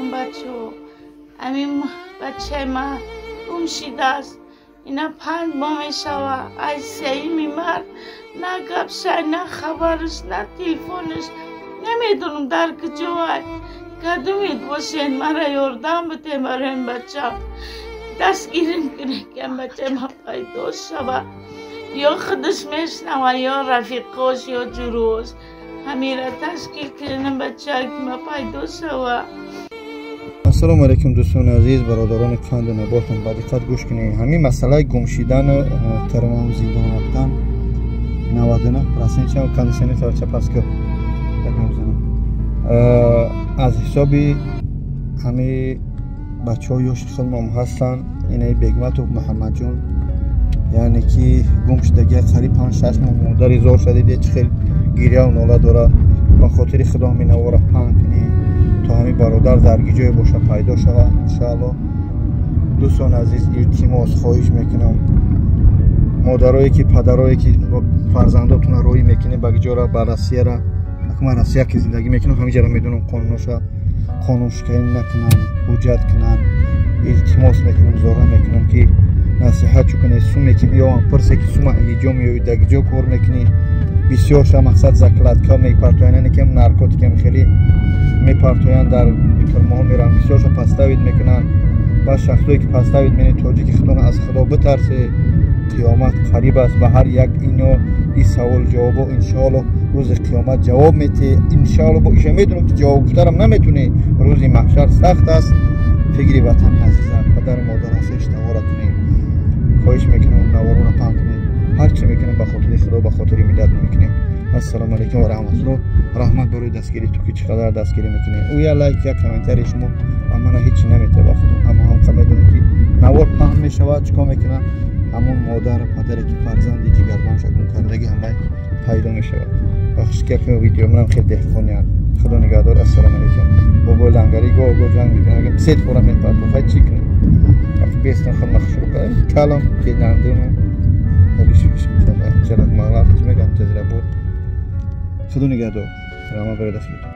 Алейкум, бачаҳо. Ҳамин бачаи ман гум шидааст. Ина 5 моҳ мешава. Аз 3-юми март на гапшай, на хабараш, на телефонаш. Намедонам, дар куҷоай. Кадумед бошен, мара ёрдам бидем барои ин бачам. Дастгирим кунед, ки ин бачаи ман пайдо шава. Ё худаш мешнава, ё рафиқош, ё ҷурош. Ҳамира ташкил кунем, бачаи ма пайдо шава. Ассалому алайкум, дӯстони азиз, бародарони қанду наботам, ба диққат гӯш кунед. Ҳамин масъалаи гумшидану тюрьмаву зиндон рафтан 99% чам кондиционер ча паска мезанам, аз ҳисоби ҳамин бачаҳо ёши худмон ҳастанд. Инаи Бегматов Муҳаммадҷон, яъне ки гум шудагия қариб 5-6 моҳ. Модари зор шадиде, чӣ хел гиряву нола дора. Ба хотири Худо ҳамин навора паҳн кунед, то ҳамин бародар дар ҷое боша, пайдо шавад, иншаалло. Дӯстони азиз, илтимос, хоҳиш мекунам, модарое ки, падарое ки фарзандотона роҳӣ мекунед ба ҷора, ба Россияра. Ман Россия ки зиндагӣ мекунам, ҳамин ҷара медонам қонуноша. Қонуншиканӣ накунанд, ҳуҷҷат кунанд. Илтимос мекунам, зора мекунам, ки насиҳат чӯ кунед. Суме ки меёвам, пурсе ки сума ҳиҷо меёӣ, дар ҷо кор мекунӣ, бисёрша мақсад закладка мепартоянд, яъне ки наркотикам хеле мепартоянд, дар тюрьмаҳо мераванд, бисёрша подставить мекунанд. Ба шахсое ки подставить менед, тоҷики худона, аз Худо битарсе, қиёмат қариб аст. Ба ҳар як ино и савол ҷавобо иншоалло рӯзи қиёмат ҷавоб метиҳ, иншоалло. Бо иша медонам, ки ҷавоб гуфтарам наметунӣ. Рӯзи маҳшар сахт аст. Фикри ватани азиза, падару модар хештавора кунед. Хоҳиш мекунам, наворона паҳн кунед. Ҳар чӣ мекунем, ба хотири Худо, ба хотири миллат мекунем. Ассалому алайкум ва раҳматулло. Раҳмат барои дастгирӣ, ту ки чӣ қадар дастгирӣ мекунӣ. Ӯ як лайк, як комментарии шумо ба мана ҳечи наметавад, ба Худо. Аммо ҳамқа медонам, ки навор паҳн мешавад, чӣ кор мекунад, ҳамон модару падаре ки фарзанди ҷигарбонша гум кардаги, ҳамаи пайдо мешавад. Бахшиш, ки видео манам хеле деҳқониям. Худо нигаҳдор. Ассалому алайкум. Бобои лангари гоҳ гоҳ ҷанг мекунад, сет пора мепарту. Хай, чӣ кунем, бестан худма хушрӯ калом ки дандуну чалак мағлаб чӣ мегӯям, ҷазира буд. Худо нигаҳдор. Раҳмат барои дастгирӣ.